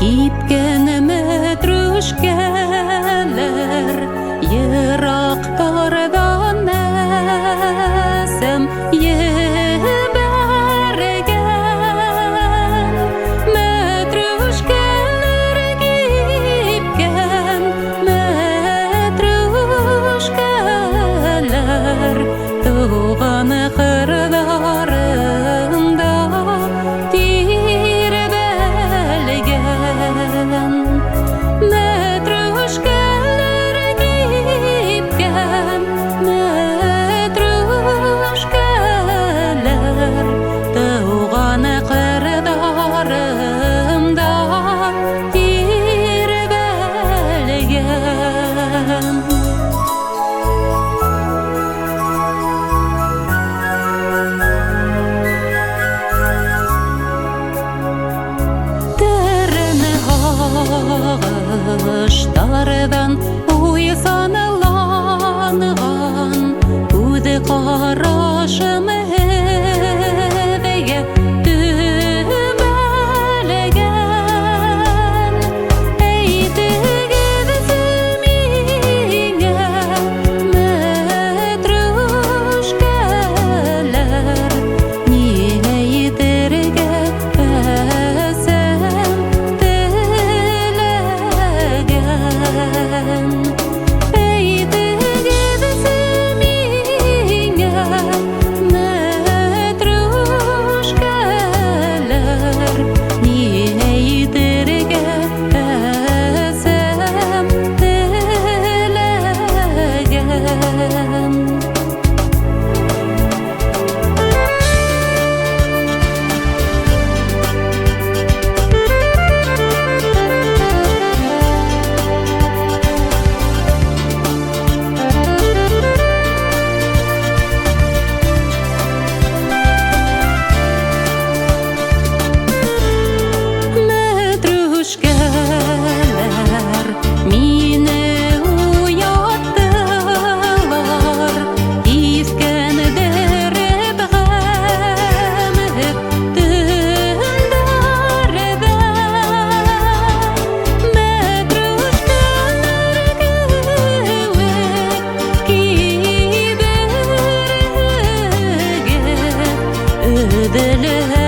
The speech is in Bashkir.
Кипкән мәтрүшкәләр йыраҡтарҙан әсәм ебәргән. Мәтрүшкәләр кипкән, мәтрүшкәләр тыуған ҡырҙарында тирбәлгән. Мәтрүшкәләр кипкән, мәтрүшкәләр тыуған ҡырҙарында тирбәлгән. Тәрән һағыштарҙан уйсанланған күҙ ҡарашым һеҙгә төбәлгән. Әйтегеҙсе миңә, мәтрүшкәләр, ни әйтергә әсәм теләгән? Әйтегеҙсе миңә, мәтрүшкәләр, ни әйтергә әсәм теләгән? Мәтрүшкәләр мине уяттылар, Иҫкәндереп ғәмһеҙ төндәрҙә. Мәтрүшкәләр кеүек киберһегеҙ, өҙөлһә